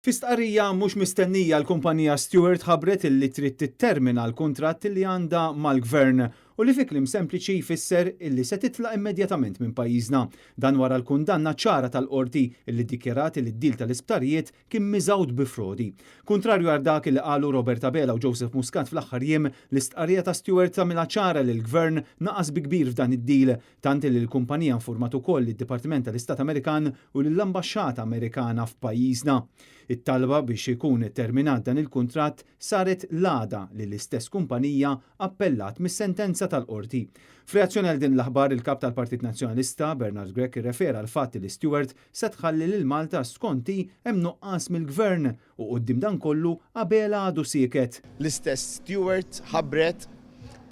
Fi stqarrija mhux mistennija, l-kumpanija Steward ħabbret illi trid tittermina l-kuntratt li għandha mal-gvern u li fi kliem sempliċi jfisser illi se titlaq immedjatament minn pajjiżna. Dan wara l-kundanna ċara tal-qorti illi ddikjarat li d-deal tal-isptarijiet kien miżgħud bi frodi. Kontrarju għal dak li qalu Robert Abela u Joseph Muscat fl-aħħar jiem, l-istqarrija ta' Steward tagħmilha ċara li l-gvern naqas bi kbir f'dan id-deal, tant li l-kumpanija informat ukoll id-Dipartiment tal-Istat Amerikan u lill-Ambaxxata Amerikana f'pajjiżna. It-talba biex ikun terminat dan il-kuntratt saret l-għada li l-istess kumpanija appellat mis-sentenza tal-qorti. F'reazzjoni għal din l-aħbar, il-kap tal-Partit Nazzjonalista Bernard Grech irrefera l-fatt li Steward se tħalli lil Malta skont hu hemm nuqqas mill-gvern u quddiem dan kollu Abela għadu sieket. L-istess Steward ħabbret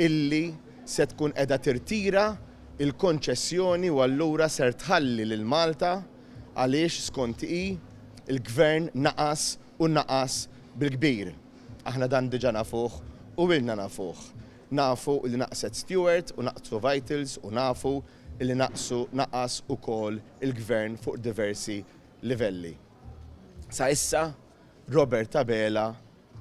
illi se tkun qiegħda tirtira il-konċessjoni u allura ser tħalli lil Malta għaliex skont hi il-gvern naqas u naqas bil-kbir. Aħna dan diġà nafuh u ilna nafuh. Nafu li naqset Steward u naqsu Vitals u nafu li naqsu naqas ukoll il-gvern fuq diversi livelli. Sa issa Robert Abela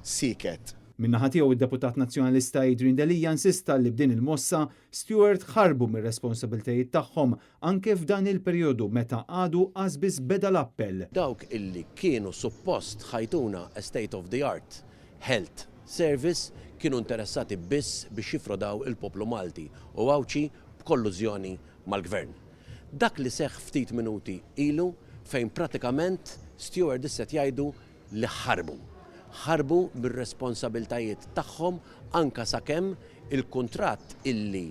siket. Min-naħa tiegħu, id-deputat nazzjonalista Adrian Delia insista li b'din il-mossa Steward ħarbu mir-responsabiltajiet tagħhom anke f'dan il-perjodu meta għadu qas biss beda l-appell. Dawk illi kienu suppost ħa jtuna a state of the art health service kienu interessati biss biex jifrodaw il-poplu Malti u Għawdxi b'kollużjoni mal-gvern. Dak li seħ ftit minuti ilu, fejn pratikament Steward issa jgħidu li ħarbu. Ħarbu bir-responsabiltajiet tagħhom anka sakemm il-kuntratt illi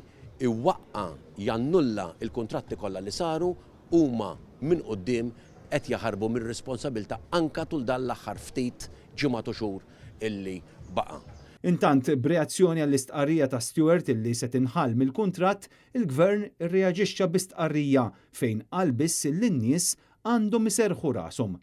iwaqqa jannulla il-kontratti kollha li saru, huma minn quddiem qed jaħarbu mir-responsabilità anka tul dan l-aħħar ftit ġimgħat u xhur illi baqa'. Intant, b'reazzjoni għall-istqarrija ta' Steward illi se tinħall mill-kuntratt, il-gvern irreaġixxa bi stqarrija fejn qal biss li n-nies għandhom iserħu rashom.